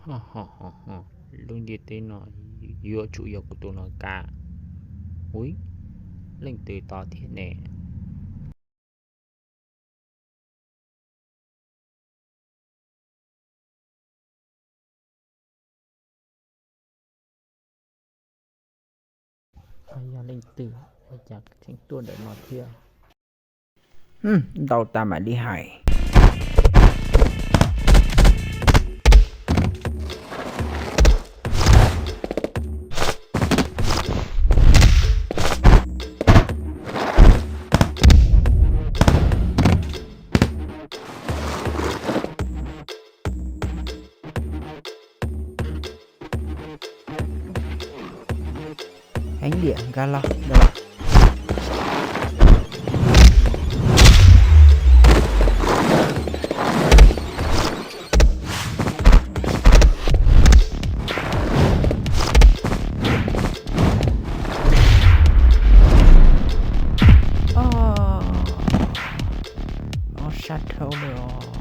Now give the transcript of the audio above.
Ho ho ho ho, lub ntiaj teb no yuav tsum yog kuv tus no kav. Ui, leej twg tod thiab ne? Yog leej twg ua cas tseem tuaj ntawm no thiab? Ntau tas mam li hais. Heev tiag, nkag los, nkag los. Ob sab dhau lawm os.